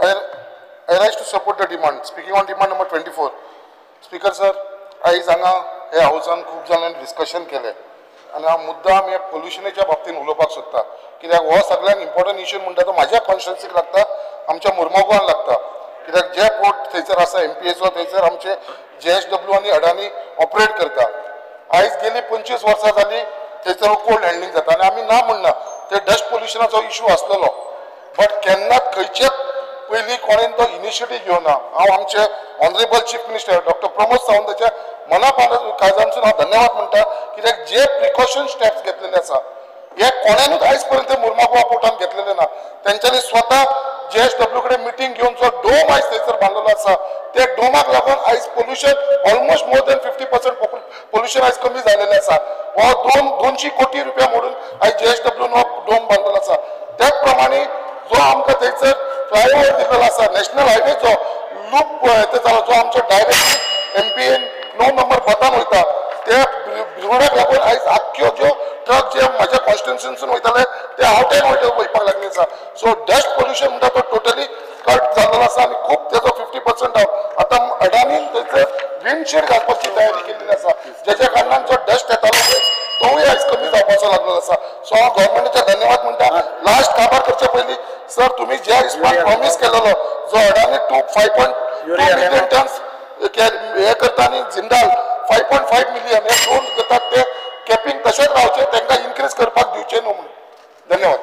I rise to support the demand. Speaking on demand number 24. Speaker sir, आयज हांगा हे हावसान खूब जाणांनी डिस्कशन केलें आनी हांव मुद्दाम हे पोल्युशनाच्या बाबतीन उलोवपाक सोदता, कित्याक हो सगळ्यांत इम्पॉर्टंट इशू म्हणटा तो म्हाज्या कॉन्स्टिट्युन्सीक लागता, आमच्या मुर्मगांवान लागता. कित्याक जे पोर्ट थंयसर आसा एमपीएचो, थंयसर आमचे JSW आनी अडानी ऑपरेट करता. आयज गेली 25 वर्सां जाली थंयसर कोल्ड हँडलिंग जाता आनी आमी ना म्हणना ते डस्ट पोल्युशनाचो इशू आसलेलो, बट केन्नाच खंयचेच पयलीं कोणेन तो इनिशिएटीव घेवना. हांव आमचे honourable chief minister doctor Pramod सावंताच्या मना काळजांतसून हांव धन्यवाद म्हणटा, कित्याक जे प्रिकॉशन स्टेप्स घेतलेले आसा हे कोणानूच आयज पर्यंत मुर्मागोवा पोर्टान घेतलेले ना. तेंच्यांनी स्वता JSW कडेन मिटींग घेवन जो डोम आयज थंयसर बांदलेलो आसा त्या डोमाक लागून आयज pollution almost more than 50% pollution आयज कमी जालेलें आसा. हो 200 कोटी रुपया मोडून आयज JSW हो डोम बांदलेलो आसा. त्याच प्रमाणे जो आमकां थंयसर फ्लायओवर दिलेलो आसा, नॅशनल हायवे जो लूप जालो, जो आमचो डायरेक्टली MPN 9 number बतान वयता, त्या रोडाक लागून आयज आख्ख्यो ज्यो ट्रक जे म्हाज्या कॉन्स्टिट्युन्सीसून वयताले ते आवटेन वयपाक लागले आसा. सो डस्ट पोल्युशन म्हणटा तो टोटली कट जाल्लो आसा आनी खूब तेजो 50% डावन. आतां अडानीन थंयसर विंडशील्ड घालपाची तयारी केल्ली आसा, जेच्या कारणान जो डस्ट येतालो पळय तोवूय आयज कमी जावपाचो लागलेलो आसा. सो हांव गव्हर्मेंटाचे धन्यवाद म्हणटा. लास्ट काबार करचे पयलीं सर, तुमी ज्या हिसपान प्रॉमीस केलेलो जो अडानी 5.2 मिलियन टन्स हे करता आनी जिंदाल 5.5 मिलियन हे दोन करतात, ते कॅपिंग तशेंच रावचें, तांकां इन्क्रीज करपाक दिवचें न्हू म्हणून. धन्यवाद.